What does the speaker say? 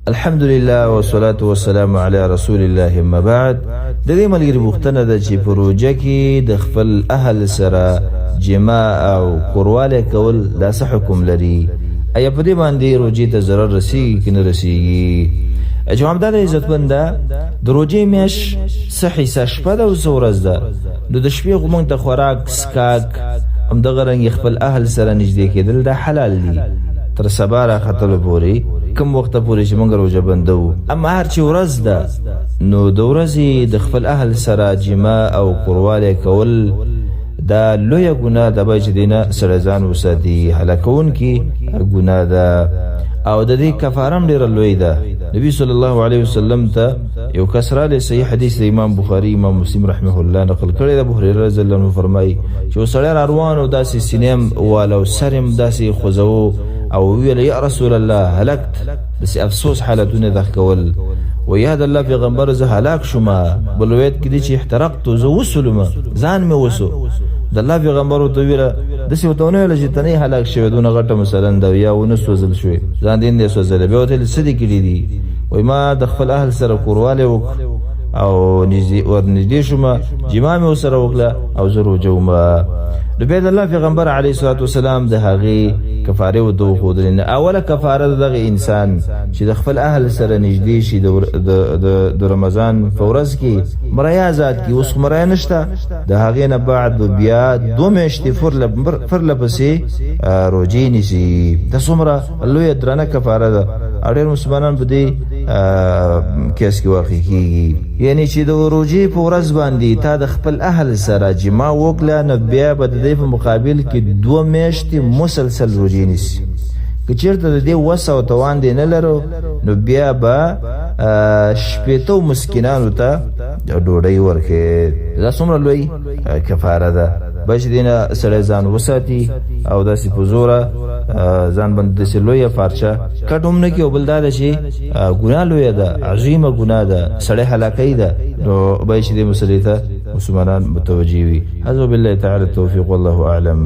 الحمدلله والصلاة والسلام علی رسول الله اما بعد. د دې ملګري پوښتنه ده چې په روژه کې د خپل اهل سره جما او کوروالی کول دا څه حکم لري؟ ایا په دې باندې روژې ته ضرر رسیږي که نه رسیږي؟ جواب دا دی عزتمنده، د روژې میاشت څه حصه شپه ده او څه ورځ ده، نو د شپې خو موږ ته خوراک څښاک همدغه رنګ خپل اهل سره نږدې کېدل دا حلال دي تر سبا راختلو پورې، کوم وخته پورې چې موږ روژه بندوو. اما هر چې ورځ ده نو د ورځې د خپل اهل سره جما او کوروالی کول دا لویه ګناه ده، باید چې دې نه سړی ځان وساتي، هلاکوونکې ګناه ده او د دې کفاره هم ډېره لوی ده. نبی صلی الله علیه وسلم ته یو کس راغلی، صحیح حدیث د امام بخاري امام مسلم رحمه الله نقل کړی دی. ابو هریره رضی الله عنه فرمایي چې یو سړی را روان و، داسې سینې هم واله او سر هم داسې خوځوو او ویل یا رسول الله هلکت، داسې افسوس حالتونه دغه کول. و یا د الله پیغمبر زه هلاک شوم. بل روایت کې دي چې احترقت، زه وسولم، ځان مې وسو. د الله پیغمبر ورته ویل داسې ورته ونه ویل چې ته نه یې هلاک شوی، دونه غټه مثلا ده یا ونه سوځل شوې، ځان دې نه دی سوځلی. بیا ورته ویل څه دې کړي دي؟ وایي ما د خپل اهل سره کوروالی وکړ او ورنږدې شوم، جما مې ورسره وکړه او زه روژه وم. نو بیا د الله پیغمبر علیه الصلاة والسلام د هغې کفارې ورته وښودلې. نو اوله کفاره د دغه انسان چې د خپل اهل سره نږدې شي د رمضان په ورځ کې مرایا آزاد کړي، اوس خو مرایا نشته، د هغې نه بعد به بیا دوه میاشتې پرله پسې روژې نیسي. دا څومره لویه درنه کفاره ده او ډېر مسلمانان په دې کیس کې واقع کیږي. یعنی چې د روژې په ورځ باندې تا د خپل اهل سره جما وکړه، نو بیا به د دې په مقابل کې دوه میاشتې مسلسل روژې نیسي. که چېرته د دې وس او توان دې نه لرو، نو بیا به 60 مسکینانو ته ډوډۍ ورکړې. دا څومره لوی کفاره ده. باید چې دې نه سړی ځان وساتي او داسې په زوره ځان باندې داسې لویه پارچه کټ هم نه کړي. او بل دا ده چې ګناه لویه ده، عظیمه ګناه ده، سړی هلاکۍ ده، نو باید چې دې مسلې ته مسلمانان متوجه وي. هذا بالله تعالی التوفیق والله اعلم.